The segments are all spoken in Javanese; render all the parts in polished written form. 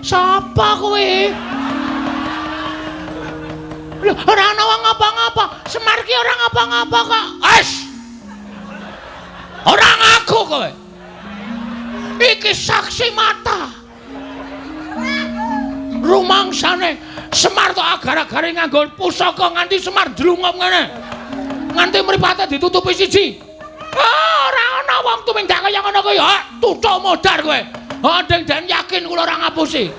Sapa kowe? Lho, ora ana wong ngapa-ngapa. Semar ki ora ngapa-ngapa kok. Wes. Ora ngaku kowe. Iki saksi mata. Rumangsane Semar tok agar-agare nganggo pusaka nganti Semar ndlungup ngene. Nganti mripate ditutupi siji. Ah, ora ana wong tumindak kaya ngono kuwi. Ha, tutuk modar kowe. Ha, deng den yakin kula ora ngapusi.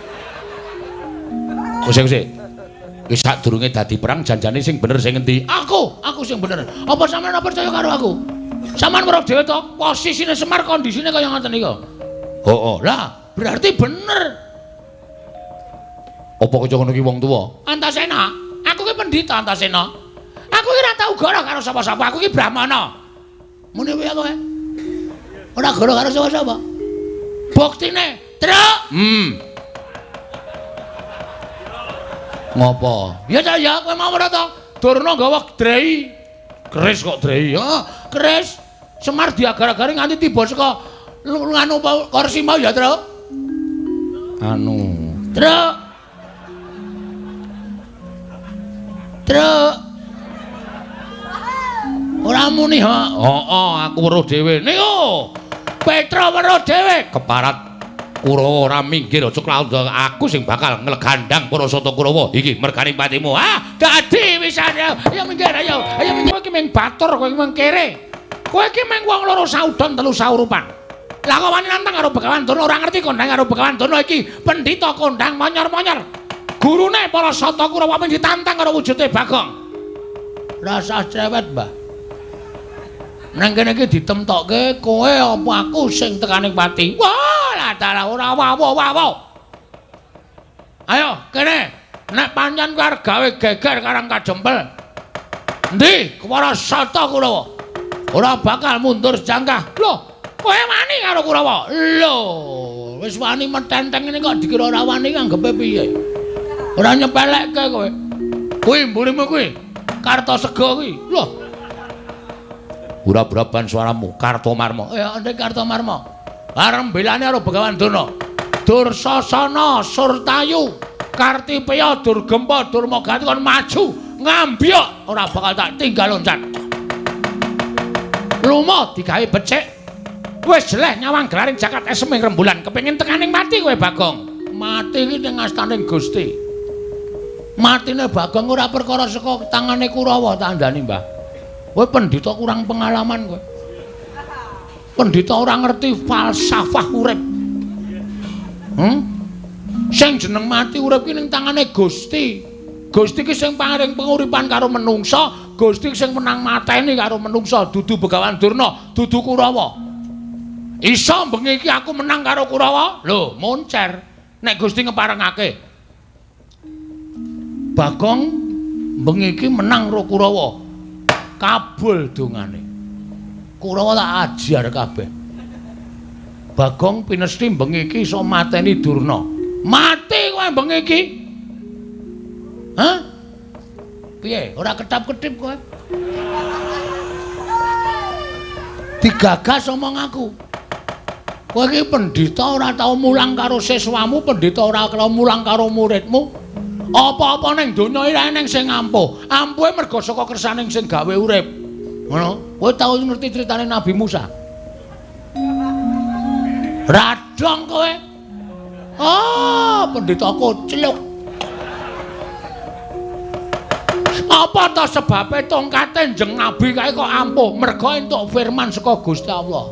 Wis wis. Wis sadurunge dadi perang janjane sing bener sing endi? Aku sing bener. Apa sampeyan ora percaya karo aku? Sampeyan weruh dhewe to, posisine Semar kondisine kaya ngoten niku. Heeh. Lah, berarti bener. Apa kaya ngono ki wong tuwa? Antasena, aku ki pendhita Antasena. Aku ki ora tau goro karo sapa-sapa, aku ki brahmana. Muni piye kowe? Ora goro karo sapa-sapa. Buktine, Truk. Ngopo? Ya ta ya, kowe mau ora to? Durna nggawa drei. Keris kok drei. Heeh, keris. Semar diagar-agare nganti tiba saka nganu kursi mau ya, Truk. Anu, Truk. Truk. Ora muni ha. Heeh, aku weruh dhewe. Niku. Petra weruh dhewe keparat Kurawa ora minggir aja klaundha aku sing bakal nglegandang para sata Kurawa iki merganing patimu. Ah, dadi wisan ya. Ayo minggir ayo. Ayo minggir. Kowe iki mung batur, kowe iki mung kere. Kowe iki mung wong loro saudon telu saurupan. Lah kok wani nantang karo Begawan Durna ora ngerti kondang karo Begawan Durna iki pendhita kondang monyor-monyor. Gurune para sata Kurawa mung ditantang karo wujude Bagong. Rasah cerewet, Mbah. Nang kene iki ditemtokke kowe apa aku sing tekaning pati. Wah, lah dalah ora wawo-wawo. Ayo kene. Nek pancen kowe arep gawe geger Karang Kajempel. Endi para sata Kurawa? Ora bakal mundur sejangkah. Loh, kowe wani karo Kurawa? Lho, wis wani metenteng ngene kok dikira ora wani anggepe piye? Ora nyepelekke kowe. Kuwi mburimu kuwi. Kartasega kuwi. Loh. Ora braban suaramu, Kartomarma. Ya, ndek Kartomarma. Arep mbelani karo Begawan Durna. Dursasana, Surtayu, Kartipeya, Durgempa, Durmagati kon maju ngambyok ora bakal tak tinggal loncat. Lumo digawe becik. Wis jeleh nyawang gelaring jagat esem ing rembulan kepengin tekaning mati kowe Bagong. Mati iki ning astaning Gusti. Matine Bagong ora perkara saka tangane Kurawa tandani, Mbah. Kowe pendhita kurang pengalaman kowe. Pendhita ora ngerti falsafah urip. Sing jeneng mati urip ki ning tangane Gusti. Gusti ki sing paring penguripan karo menungsa, Gusti sing menang mateni karo menungsa, dudu Begawan Durna, dudu Kurawa. Iso bengi iki aku menang karo Kurawa? Lho, moncer. Nek Gusti ngeparengake. Bagong bengi iki menang karo Kurawa. Kabul dongane. Kurawa tak ajar kabeh. Bagong pinesti bengi iki iso mateni Durna. Mati kowe bengi iki. Hah? Piye? Ora ketap-ketip kowe? Digagas omong aku. Kowe iki pendhita ora tau mulang karo siswamu, pendhita ora tau mulang karo muridmu. Apa-apa ning donya iki eneng sing ampuh. Ampuhe merga saka kersaning sing gawe urip. Ngono. Kowe tau ngerti critane Nabi Musa? Radong kowe. Ah, pendhita kocluk. Apa ta sebabe tongkate Njeng Nabi kae kok ampuh? Merga entuk firman saka Gusti Allah.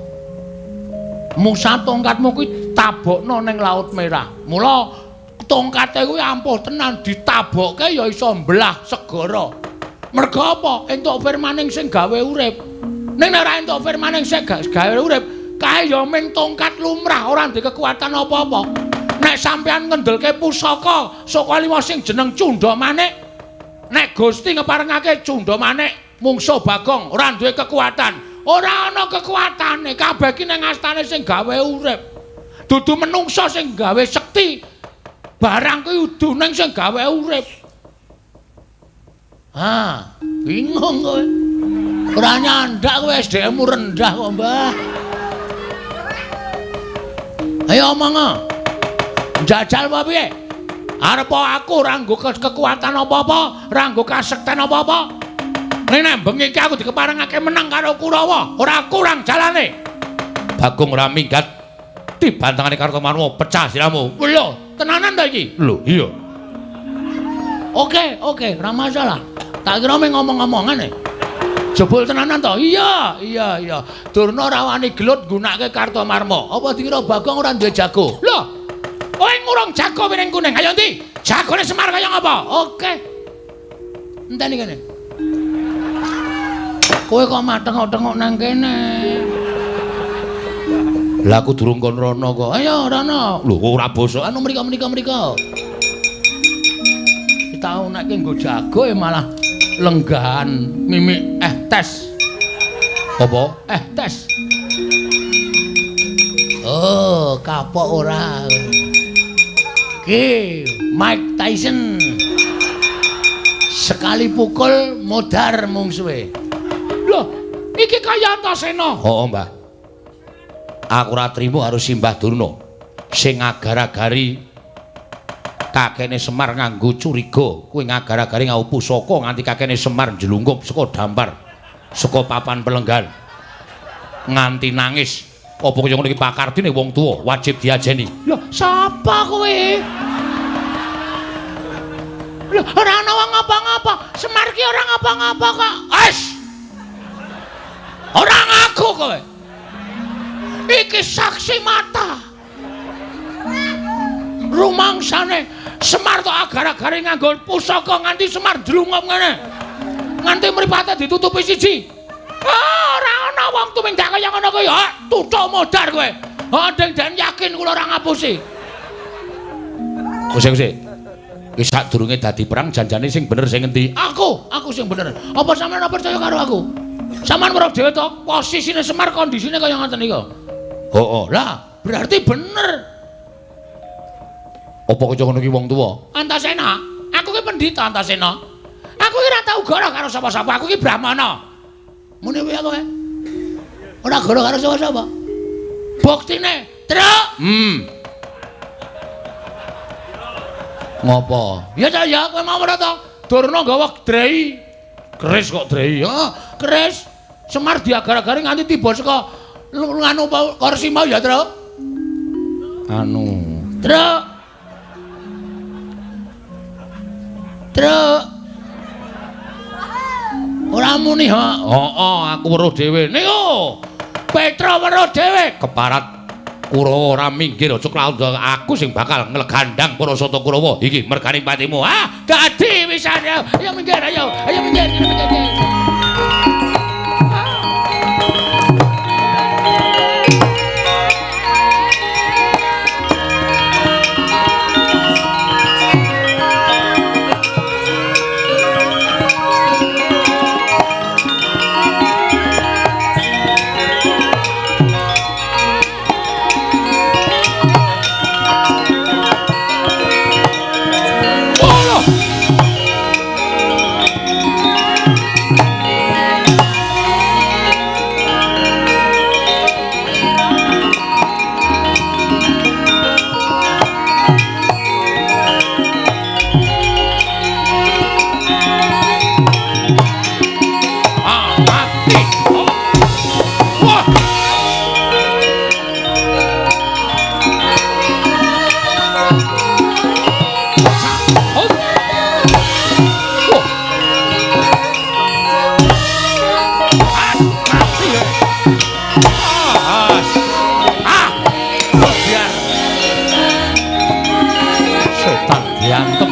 Musa tongkatmu kuwi tabokno ning Laut Merah. Mula tongkate kuwi ampuh tenan ditabokke ya iso mbelah segara. Merga apa? Entuk firmaning sing gawe urip. Ning nek ora entuk firmaning sing gawe urip, kae ya mung tongkat lumrah ora ndek kekuatan apa-apa. Nek sampean ngendelke pusaka saka lima sing jeneng Cundha Manik, nek Gusti ngeparengake Cundha Manik mungsuh Bagong ora duwe kekuatan. Ora ana kekuatane, kabeh ki nang astane sing gawe urip. Dudu menungsa sing gawe sekti. Barang kuwi udu ning sing gawe urip. Ah, bingung kowe. Ora nyandak kowe SDM-mu rendah kok, Mbah. Ayo omong. Njajal apa piye? Arep aku ora nggo kekuatan apa-apa, ora nggo kasekten apa-apa. Ning nek bengi iki aku dikeparengake menang karo Kurawa, ora kurang jalane. Bagong ora minggat dibantangane Kartomarma pecah siramu. Lho, tenanan ta iki? Lho, iya. Oke, oke, ora masalah. Tak kira mung ngomong-ngomongan e. Jebul tenanan to? Iya, iya, iya. Durna ora wani gelut nggunakake Kartomarma. Apa dikira Bagong ora duwe jago? Lho. Kowe ngurung jago piring kuning. Ayo ndi? Jagone Semar kaya ngapa? Oke. Enteni kene. Kowe kok matengok-tengok nang kene. Lah aku durung kon rono kok. Ayo rono. Lho kok ora bosok. Anu mriko mriko mriko. Tau nek nggo jago ya malah lenggahan mimik tes. Apa? Tes. Oh, kapok ora. Ki Mike Tyson. Sekali pukul modar mungsuhe. Loh, iki kaya Antasena. Heeh, Mbah. Aku ora trimo karo Simbah Durna sing agar-agari kakene Semar nganggo curiga, kuwi ngagar-agari nganggo pusaka nganti kakene Semar njlungkup saka dampar, saka papan pelenggan. Nganti nangis. Apa kaya ngono iki pakardine wong tuwa wajib diajeni. Lho, sapa kowe? Lho, ora ana wong ngapa-ngapa. Semar ki ora ngapa-ngapa kok. Wes. Ora ngaku kowe. Iki saksi mata. Rumangsane Semar tok agar-agare nganggo pusaka nganti Semar ndlungup ngene. Nganti mripate ditutupi siji. Ah, ora ana wong tumindak kaya ngono kuwi. Ha, tutuk modar kowe. Ha, deng den yakin kula ora ngapusi. Kuse-kuse. Wis sadurunge dadi perang janjane sing bener sing endi? Aku sing bener. Apa sampeyan ora percaya karo aku? Sampeyan weruh dhewe to, posisine Semar kondisine kaya ngoten niku. Heeh. Lah, berarti bener. Apa kaya ngono ki wong tuwa? Antasena, aku ki pendhita Antasena. Aku ki ora tau goro karo sapa-sapa, aku ki brahmana. Muni piye kowe? Ora goro karo sapa-sapa. Buktine, Truk. Ngopo? Ya ta ya, kowe mau ora to? Durna nggawa drei. Keris kok drei? Heeh, keris. Semar diagar-agari nganti tiba saka nganu kursi mau ya, Truk. Anu, Truk. Truk. Ora muni ha. Heeh, aku weruh dhewe. Niku. Petra weruh dhewe keparat Kurawa ora minggir aja klaut aku sing bakal nglegandang para sata Kurawa. Iki mergane patimu. Ah, dadi wisan. Ayo minggir, ayo. Ayo minggir, minggir.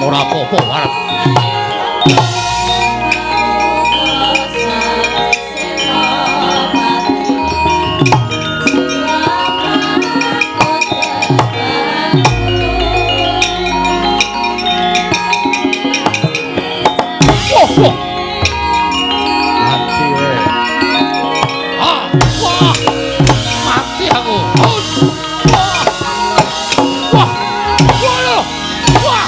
Ora apa-apa arep. Oh, oh. Mati we. Ah, wah. Mati aku. Oh. Wah. Wah. Wah. Wah.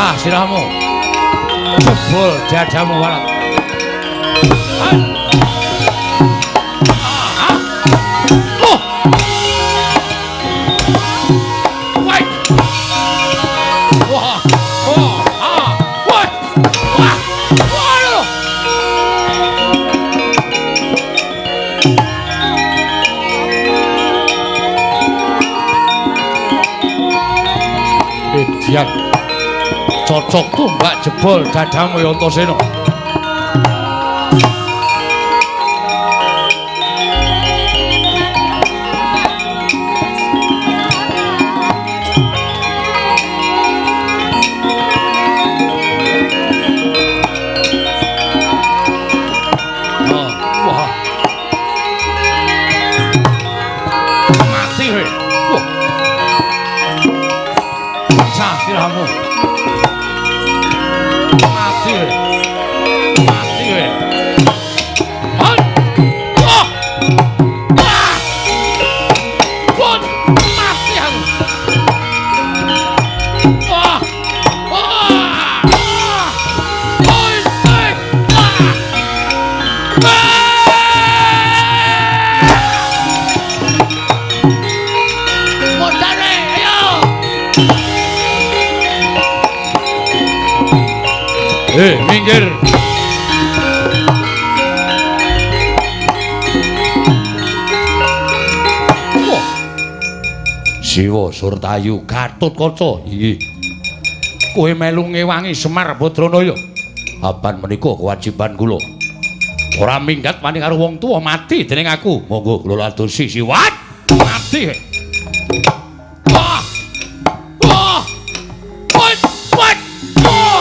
Pecah sirahmu. Jebol dadamu warat. Edian. Cocok tumbak jebol dadamu ya Antasena. Oh, wah. Mati kowe. Wah. Pecah sirahmu. Mati kowe. Mati kowe. Hoi. Wah. Wah. Wah. Mati aku. Wah. Wah. Wah. Oi. Oi. Wah. Wah. Modare, ayo. Minggir. Wah. Siwa Surtayu Gatotkaca. Inggih. Kowe melu ngewangi Semar Badranaya. Apan menika kewajiban kula. Ora minggat wani karo wong tuwa mati dening aku. Monggo kula adosi Siwat. Mati. Wah. Wah. Wah. Wah. Wah.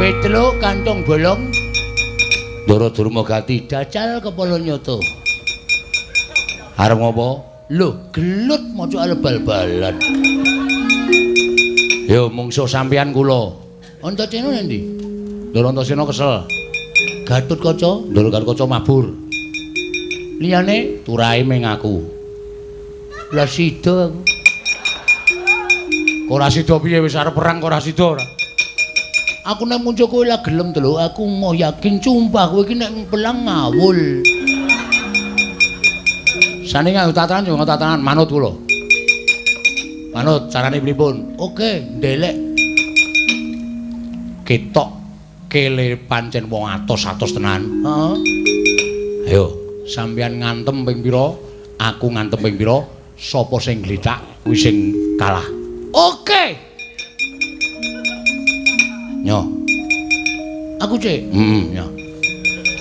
Petruk kantong bolong Ndara Durma gati dacal kepala nyoto. Arep ngopo? Lho, gelut maca arep bal-balan. Yo mungsuh sampeyan kula. Antasena endi? Ndara Antasena kesel. Gatotkaca, Ndara Gatotkaca mabur. Liyane turahe ming aku. Lah sida aku. Ora sida piye wis arep perang kok ora sida ora. Aku nek muncul kowe lah gelem to lho, aku mau yakin sumpah kowe iki nek pelang ngawul. Sane nganggo tatanan yo tatanan manut kula. Manut carane pripun? Oke, ndelek. Ketok kele pancen wong atos-atos tenan. Heeh. Ayo, sampeyan ngantem ping pira? Aku ngantem ping pira? Sapa sing glithak kuwi sing kalah. Oke. Nyo. Aku cek. Heeh, nyo.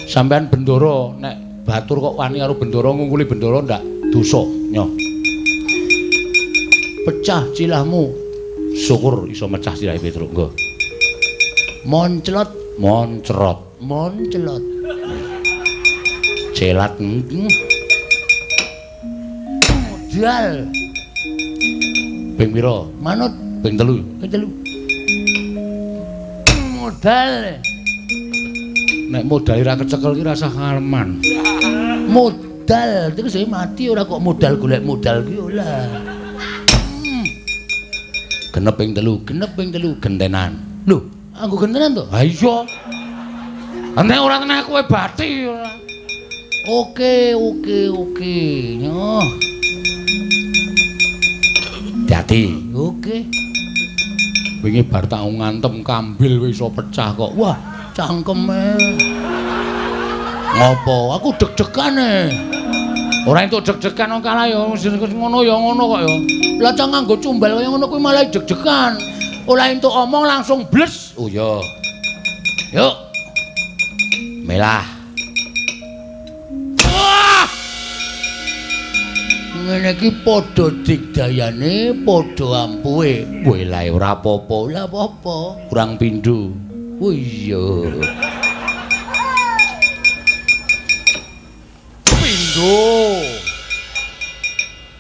Sampeyan bendara nek batur kok wani karo bendara ngungkuli bendara ndak dosa, nyo. Pecah cilahmu. Syukur iso mecah silahe Petruk, nggo. Monclot, moncrot, monclot. Celat. Modal. Ping pira? Manut ping 3. Ping 3. Modal. Nek modal ora kecekel ki rasah ngaleman. Modal terus mati ora kok modal golek modal ki ora. Genep ping 3, genep ping 3 gentenan. Lho, anggo gentenan to? Ha iya. Nek ora tenan kowe bathi ora. Oke, oke, oke. Nyoh. Hati-hati. Oke. Wingi bar tak ngantem kambil wis iso pecah kok. Wah, cangkeme. Ngopo? Aku deg-degan e. Ora entuk deg-degan wong kalah ya ngono ya ngono kok ya. Lah cah nganggo cumbal kaya ngono kuwi malah deg-degan. Ora entuk omong langsung bles. Oh iya. Yuk. Melah. Wah! Ngene iki padha digdayane, padha ampuhe. Weh lah ora apa-apa. Lah apa-apa? Kurang pindho. Oh iya. Pindho.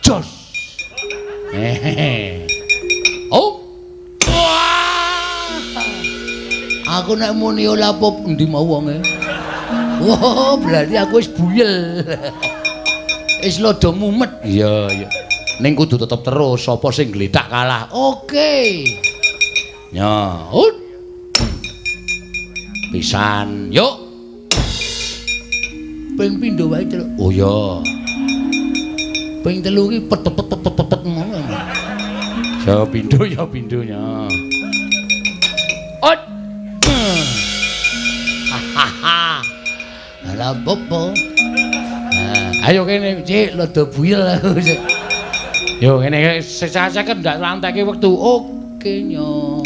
Jos. Hehehe. Oh. Wah. Aku nek muni ora apa endi mau wonge. Wah, berarti aku wis buyel. Wis lodo mumet. Iya, iya. Ning kudu tetep terus, sapa sing glethak kalah. Oke. Ya, ut. Pisan, yuk. Ping pindho wae, Truk. Oh iya. Ping telu iki pet pet pet pet pet ngono. Ya pindho ya pindhonya. Ut. Hahaha. Lah opo? Ayo kene, Cik, rada buyel aku. Yo ngene sesah-sesah ndak lanteke wektu. Oke nyo.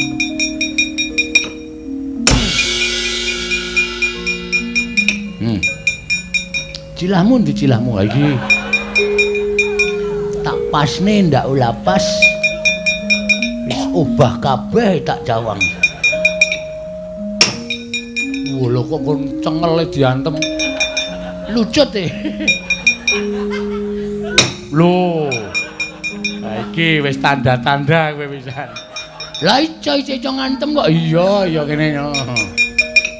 Cilahmu ndi cilahmu iki? Tak pasne ndak ula pas. Wis obah kabeh tak jawang. Wah, lho kok kon cengele diantem. Lucut e. Lho. Lah iki wis tanda-tanda kowe pisan. Lah iso iso ngantem kok. Iya, iya kene.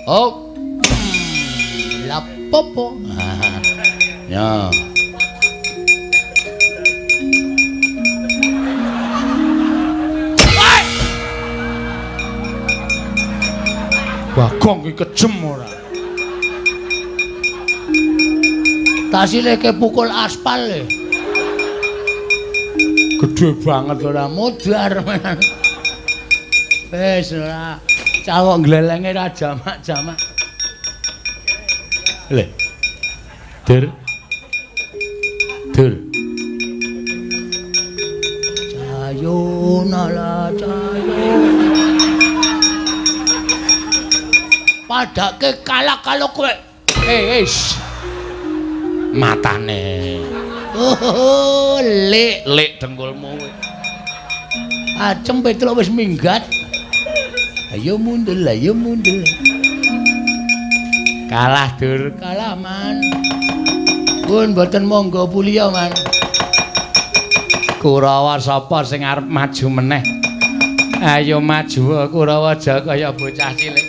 Oh. Lah popo. Ya. Bagong iki kejem ora. Tasileke pukul aspal e. Gedhe banget ora modar. Wis ora cawok glelenge ra jamak-jamak. Le. Dur. Dur. Cayo nala cayo. Padake kalah kalau kowe. Eh, matane. Oh, lek lek dengkulmu kowe. Acem Petruk wis minggat. Ayo mundur, ayo mundur. Kalah dur, kalah man. Pun mboten monggo puliya man. Kurawa sapa sing arep maju meneh? Ayo maju Kurawa aja kaya bocah cilik.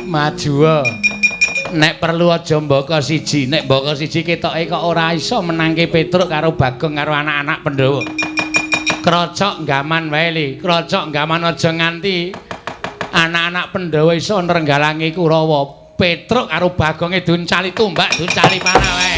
Maju. Nek perlu aja mbaka siji, nek mbaka siji ketoke kok ora iso menangke Petruk karo Bagong karo anak-anak Pandhawa. Krocok gaman wae li, krocok gaman aja nganti anak-anak Pandhawa iso nrenggalangi Kurawa. Petruk karo Bagonge duncali tumbak, duncali panah wae.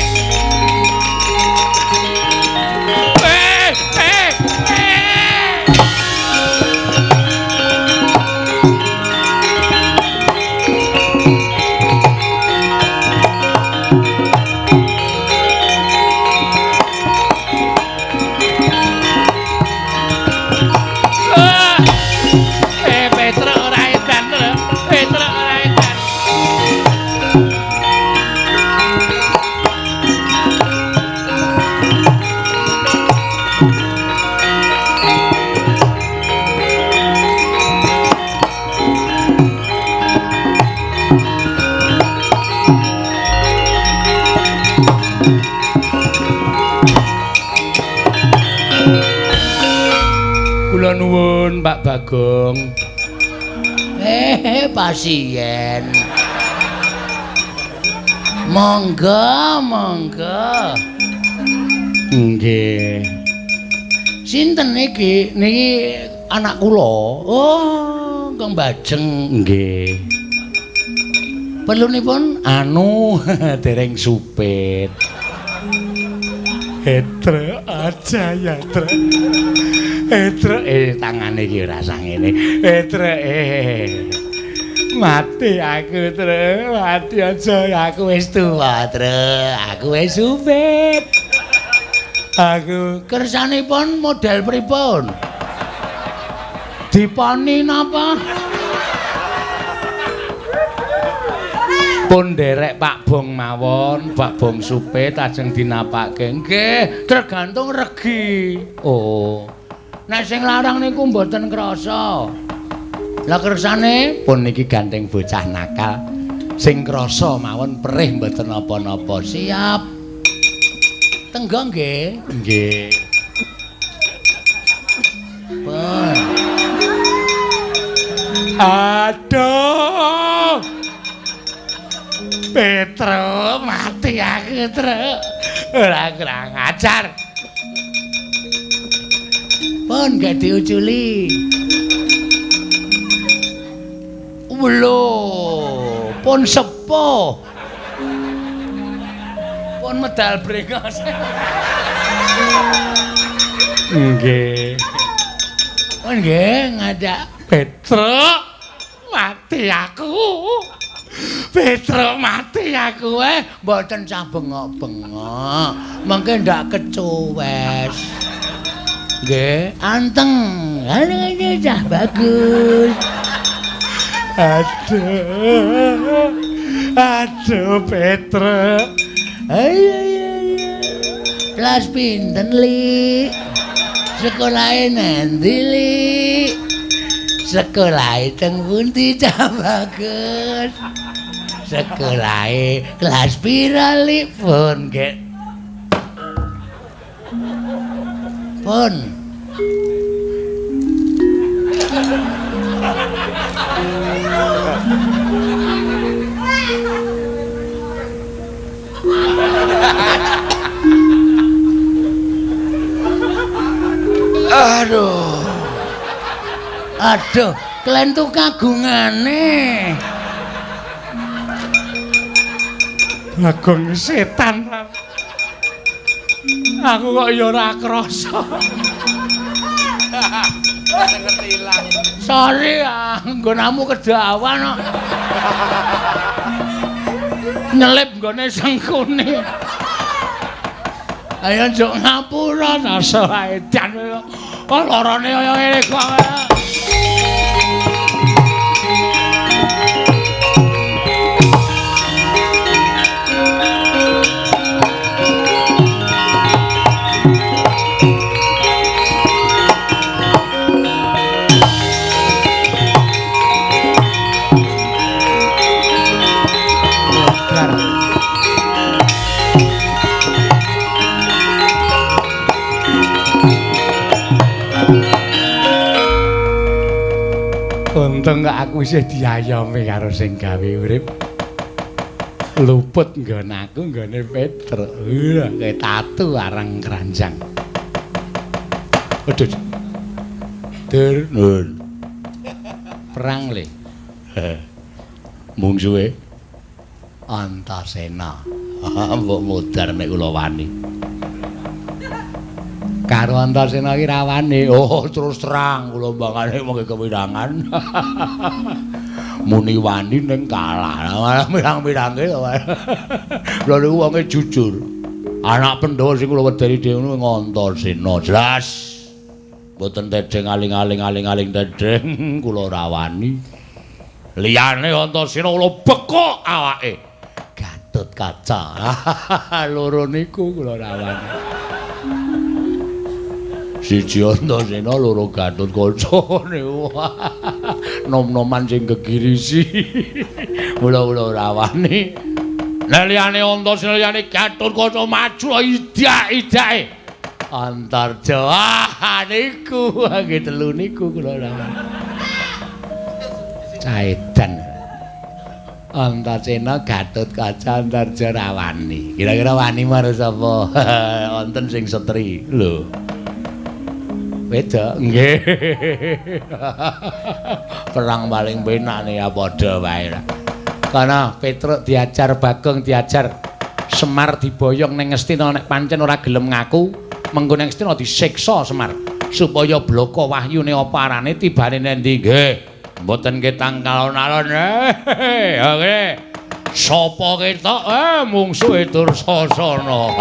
Kula nuwun Pak Bagong. Pasien. Monggo, monggo. Nggih. Sinten niki? Niki anak kula. Oh, Kang Bajeng. Nggih. Perlunipun anu dereng supit. Etre aja ya, Tre. Etre tangane iki ora sangene. Etre. Mati aku, Tru. Mati aja, aku wis tuwa, Tru. Aku wis supit. Aku kersanipun model pripun? Diponi napa? Pun nderek Pak Bong mawon, Pak Bong supit ajeng dinapake. Nggih, tergantung regi. Oh. Nek sing larang niku mboten krasa. Lah kersane pun niki gandeng bocah nakal. Sing krasa mawon perih mboten napa-napa. Siap. Tenggo nggih. Nggih. Pun. Aduh. Petro mati aku, Tru. Ora kurang ajar. Pun gak diuculi. Lho, pun sepuh. Pun medal brengos. Nggih. Pun nggih ngajak Petro mati aku. Petro mati aku mboten sah bengok-bengok. Mengke ndak kecuwes. Nggih, anteng. Halo cah bagus. Aduh. Aduh Petro. Ayo ayo ayo. Kelas pinten, Li? Sekolahe nanti, Li? Sekolahe teng pundi cah bagus? Sekolahe kelas pira, Li? Pun nggih. Pun. Aduh. Aduh, klentu kagungane. Bagong setan. Aku kok ya ora krasa. Sorry, nggonamu kedawan kok. Nyelip nggone sengkune. Ayo njuk ngapura rasa edan. Oh lorone kaya ngene kok. Untung kok aku isih diayomi karo sing gawe urip. Luput nggon aku nggone Petro. Wah, kayak tatu arang keranjang. Aduh. Dur, nun. Perang le. Mungsuhe Antasena. Mbok modar nek kula wani. Karo Antasena iki rawane. Oh, terus terang kula mbangane mengke kewirangan. Muni wani ning kalah. Mirang-mirange. Lha niku wonge jujur. Anak Pandhawa sing kula wedeni dhewe niku Antasena. Jelas. Mboten tedheng aling-aling aling-aling tedheng kula ora wani. Liyane Antasena kula bekok awake. Gatotkaca. Loro niku kula ora wani. Siji Antasena, loro Gatotkaca niku. Nom-noman sing gegirisi. Mula kula ora wani. Nek liyane Antasena liyane Gatotkaca maju idak-idake. Antarja. Ah niku nggih telu niku kula ora wani. Caedan. Antasena, Gatotkaca, Antarja ra wani. Kira-kira wani marang sapa? Wonten sing setri. Lho. Wedok nggih. Perang paling penak ya padha wae lah. Kana Petruk diajar, Bagong diajar, Semar diboyong ning Ngastina nek pancen ora gelem ngaku, mengko ning Ngastina disiksa Semar supaya bloko wahyune apa arane tibane nendi nggih. Mboten ketang kalon-alon. Oke. Sapa ketok? Mungsuhe Dursasana.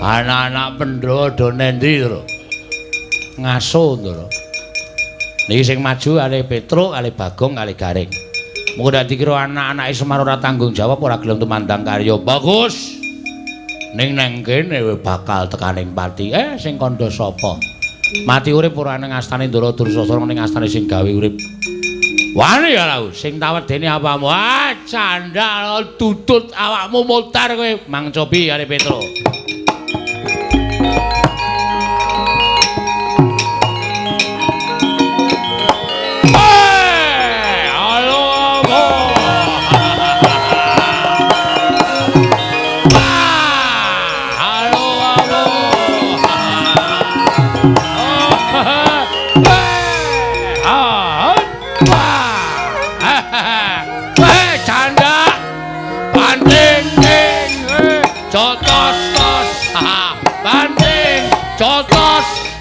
Anak-anak Pandhawa do nendi, Ndara? Ngaso, Ndara. Niki sing maju kalih Petruk, kalih Bagong, kalih Gareng. Mengko ndak dikira anak-anake Semar ora tanggung jawab, ora gelem tumandang karya. Bagus. Ning nang kene bakal tekaning pati. Sing kandha sapa? Mati urip ora ning astane Ndara Dursasana, ning astane sing gawe urip. Wani ya lau, sing tawedene apamu? Ah, candal tutut awakmu mutar kowe. Mang Cobi kalih Petruk.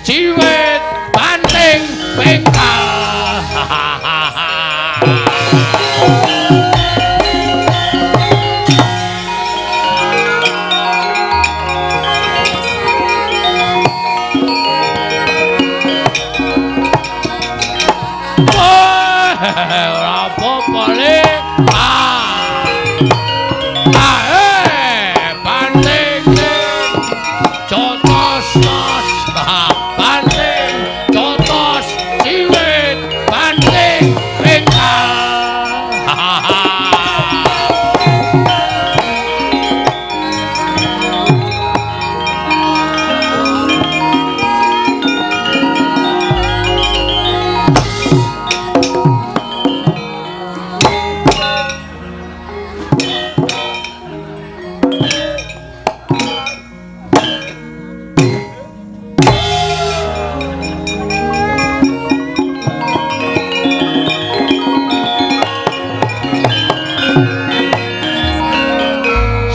Ciwit banting pengkal. Ora apa-apa le. Banting jotos tos. Banting jotos ciwit banting pengkal.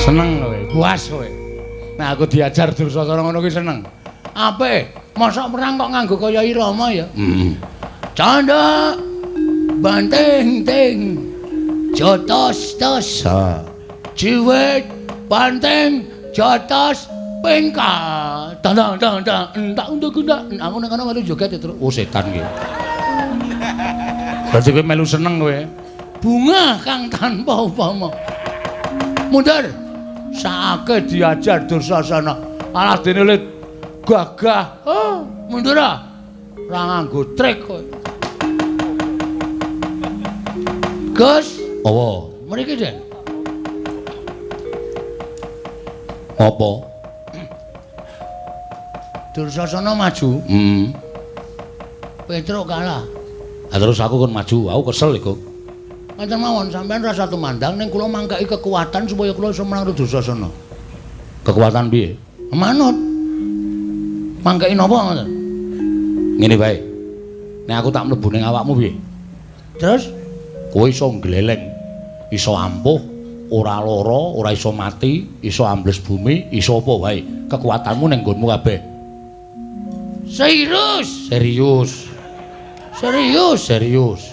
Seneng kowe, puas kowe. Nah aku diajar Dursasana ngono kuwi seneng. Apik, mosok perang kok nganggo kaya irama ya. Heeh. Candha banting ting jotos tos. Ciwit banting jotos pengkal. Tandang tandang tandang entak untuk gunda. Aku nang kono melu joget ya, Truk. Oh setan ki. Berarti kowe melu seneng kowe. Bunga kang tanpa upama. Mundur. Saake diajar Dursasana. Alah dene le gagah. Oh, mundur ah. Ora nganggo trik kowe. Gus, apa? Mriki, Den. Apa? Dursasana maju. Heeh. Petruk kalah. Lah terus aku kon maju, aku kesel iku. Ngaten mawon sampean rasa tumandang ning kula mangkaki kekuatan supaya kula iso menang Dursasana. Kekuatan piye? Manut. Mangkaki napa ngoten? Ngene wae. Nek aku tak mlebu ning awakmu piye? Terus kowe iso ngleleng, iso ampuh, ora lara, ora iso mati, iso ambles bumi, iso apa wae. Kekuatanmu ning nggonmu kabeh. Serius? Serius. Serius, serius.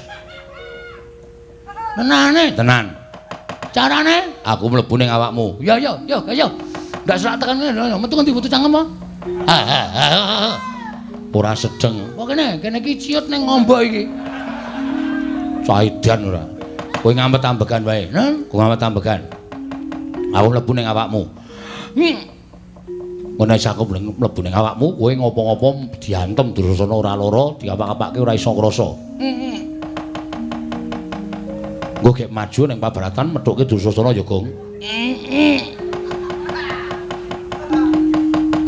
Tenane? Tenan. Carane? Aku mlebu ning awakmu. Ya ya ya ya. Ndak serak tekan ngene, metu ngendi metu cangkem apa? Ora sedeng. Apa kene? Kene iki ciut ning ngombo iki. Caidan ora. Kowe ngamet ambegan wae. Nen, kowe ngamet ambegan. Aku mlebu ning awakmu. Ngono wis aku mlebu ning awakmu, kowe ngopo-ngopo diantem Dursasana ora lara, diapak-apake ora iso ngrasa. Engko gek maju ning pabaratan methuke Dursasana ya, Gong.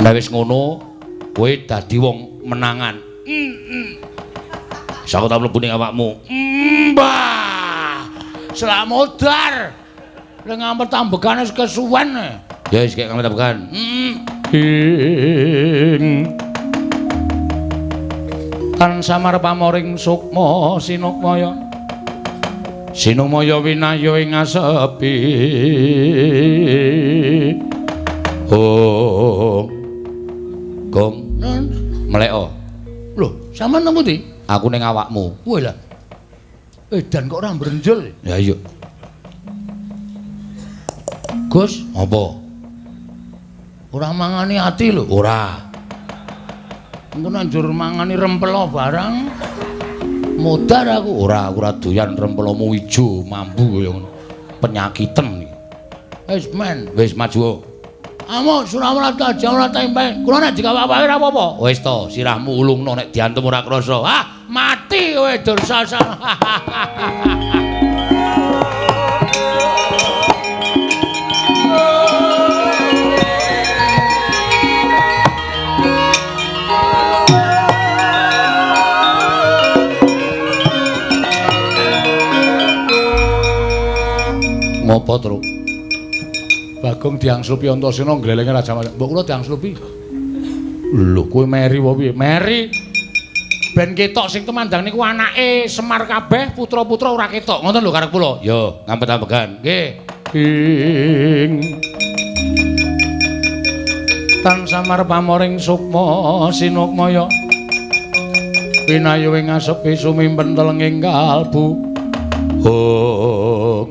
Nek wis ngono, kowe dadi wong menangan. Wis aku tak mlebu ning awakmu. Mbah. Slamodar. Lha ngampet ambekane wis kesuwen. Ya wis gek ngampet ambekan. Tan samar pamoring sukma sinukmaya. Sinumaya winaya ing asepi. Oh. Gong, mleko. Lho, sampean nang pundi? Aku ning awakmu. Wah lah. Edan kok ora mbrenjel. Ya iya. Gus, apa? Ora mangani ati lho. Ora. Engko nek njur mangani rempelo barang modar aku. Ora, aku ora doyan rempelomu ijo mambu kaya ngono. Penyakiten iki. Wis men, wis maju. Amuk Surawarta ora tempe. Kula nek dikawak-awake ora apa-apa. Wis to, sirahmu ulungno nek diantem ora krasa. Ah, mati kowe Dursasana. Ngopo, Truk? Bagong diangslupi Antasena nglelenge Raja Mas. Mbok kula diangslupi. Lho, kowe meri apa piye? Meri. Ben ketok sing tumandang niku anake Semar kabeh, putra-putra ora ketok. Ngoten lho karep kula. Yo, ngampet-ambekan. Nggih. Ing tan samar pamoring sukma sinukmaya. Pinayu ing asepi sumimpen telenging kalbu. Hong.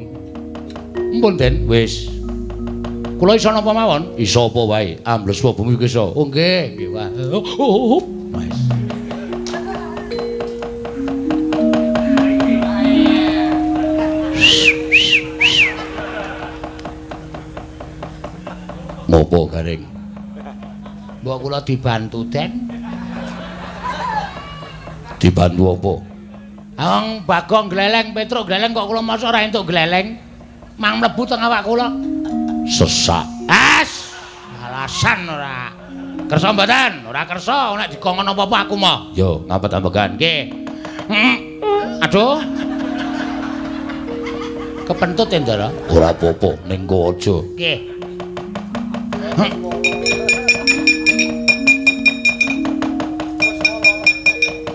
Mpun, Den. Wis. Kula iso napa mawon? Iso apa wae, ambles bumi iki iso. Oh nggih, nggih wae. Wis. Ngopo garing? Mbok kula dibantu, Den. Dibantu apa? Wong Bagong gleleng, Petruk gleleng kok kula mosok ora entuk gleleng. Mang mlebu teng awak kula. Sesak. As, alasan ora. Kersa mboten? Ora kersa, nek dikongkon apa-apa aku moh. Yo, ngampet-ambekan. Nggih. Aduh. Kepentut ya, Ndara? Ora apa-apa, ning kowe aja. Nggih.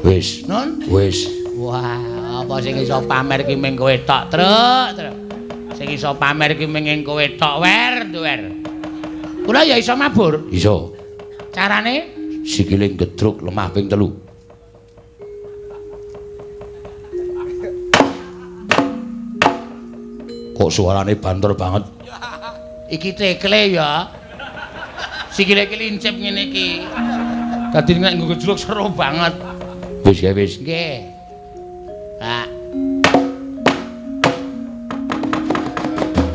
Wis. Nun? Wis. Wah, apa sing iso pamer ki ming kowe tok, Truk, Truk. Sing iso pamer ki ming kowe tok, wer, wer. Kula ya iso mabur. Iso. Carane sikile gedruk lemah ping 3. Kok suarane banter banget? Iki tekle ya. Sikile iki lincip ngene iki. Dadi nek nggo gejluk seru banget. Wis ya wis. Nggih. Pak.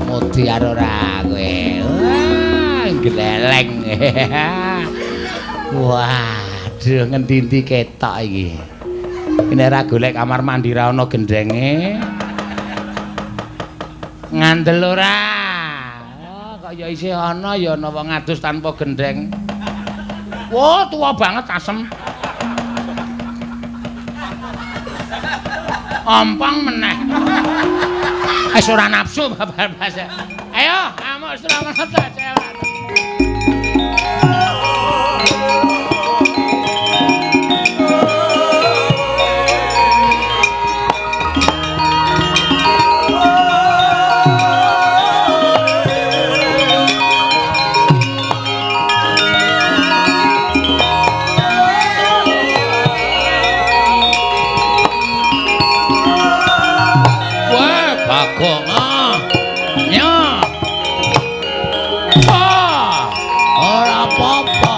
Modiar ora kowe. Wah, gleleng. Waduh, ngendi-endi ketok iki. Nek ora golek kamar mandi ra ana gendenge. Ngandel ora. Oh, kok ya isih ana ya ana wong adus tanpa gendeng. Wah, tuwa banget asem. Ompong meneh. Wis ora nafsu babar blas. Ayo, amuk Suramarta. Bagong ah. Nya. Ah. Ora apa-apa.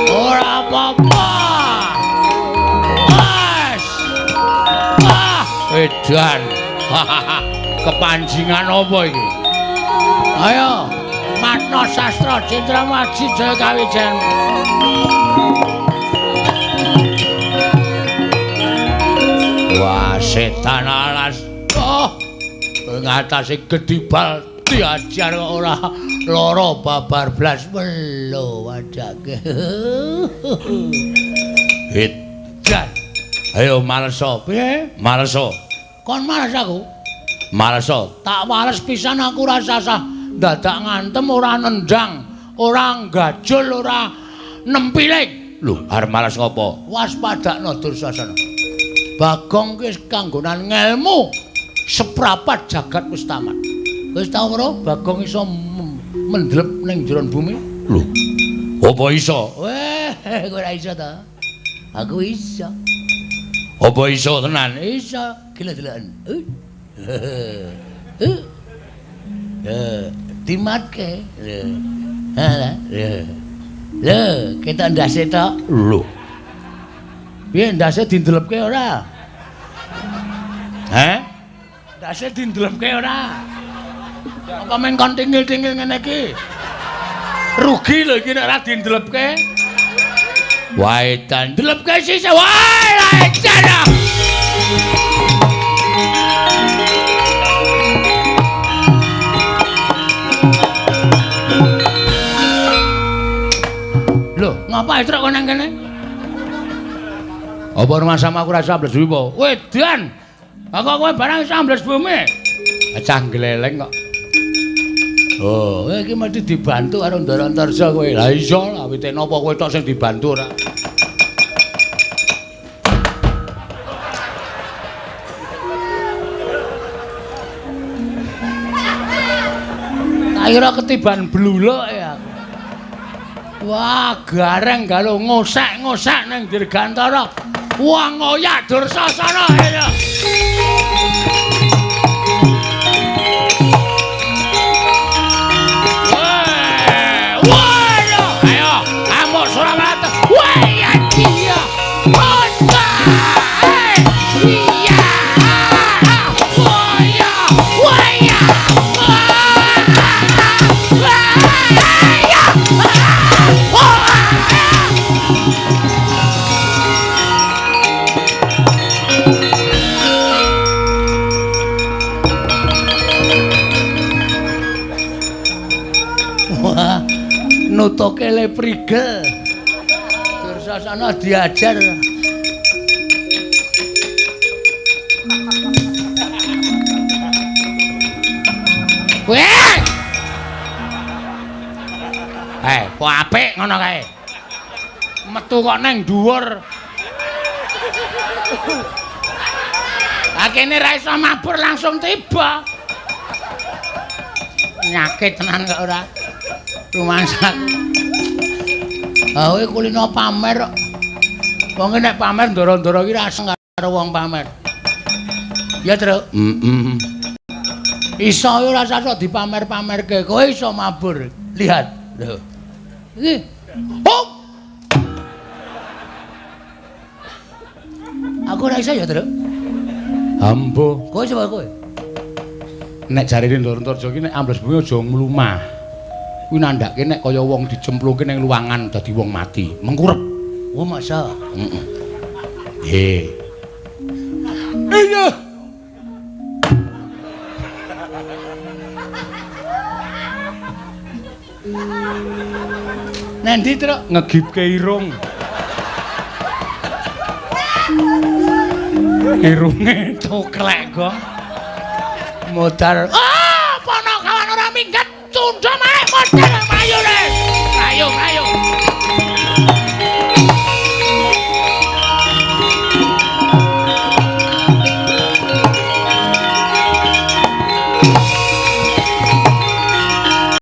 Ora apa-apa. Wes. Ah, edan. Kepanjingan apa iki? Ayo, Matno Sastra Jenderal Aji Jaya Kawijayan. Wah, setan alas. Oh, ngatasi gedibal diajar kok ora lara babar blas melo wajake. Edan. Ayo maleso. Piye? Maleso. Kon males aku? Maleso. Tak wales pisan aku ora sasah dadak ngantem, ora nendang, ora gajul, ora nempiling. Lho, arep males ngopo? Waspadakno Dursasana. Bagong ki wis kanggonan ngelmu seprapat jagat wis tamat. Wis tau ora Bagong iso mendlep ning jero bumi? Lho. Apa iso? Weh, kowe ora iso ta? Aku iso. Apa iso tenan? Iso. Gila deloken. Dimatke. Ha lah. Lho, ketok ndase tok. Lho. Piye ndase dindelepke ora? Heh? Ndase dindelepke ora? Apa meng kon tingil-tingil ngene iki? Rugi lho iki nek ora dindelepke. Wae tan ndelepke sisih. Wae la edan. Lho, ngapa truk kok nang kene? Apa rumah sama aku rasa ambles bumi apa? Wedan. Aku kowe barang iso ambles bumi. Cah gleleng kok. Oh, kowe iki mesti dibantu karo Ndara Antarja kowe. Lah iya lah, wite napa kowe tok sing dibantu ora? Tak kira ketiban bluluk ya. Wah, gareng galo ngosek-ngosek ning Dirgantara. Wah, ngoyak Dursasana ya. Wah, ayo, amuk Suramata. Wah, ya dia. Kota. Iya. Wah, ya. Wah, ya. Wah, nutuke le prigel. Dursasana diajar. Weh! Kok apik ngono kae. Metu kok nang dhuwur. Lah kene ra iso mabur langsung tiba. Nyakit tenan kok ora. Rumangsa. Ah kowe kulino pamer kok. Wong nek pamer ndoro-ndoro iki ra aseng karo wong pamer. Ya, Truk. Heeh. Iso ora sasok dipamer-pamerke, kowe iso mabur. Lihat. Lho. Iki. Hop. Aku ora iso ya, Truk. Ambo. Kowe coba kowe. Nek jarene Ndara Antarja iki nek ambles bumi aja mlumah. Kuwi nandhake nek kaya wong dicemplungke ning luwangan dadi wong mati, mengkurep. Oh, masa? Heeh. Nggih. Iya. Nendi, Truk? Ngegipke irung. Irunge toklek, Gong. Modar. Ah, ponokawan ora minggat, tundha maneh modar mayune. Ayo, ayo.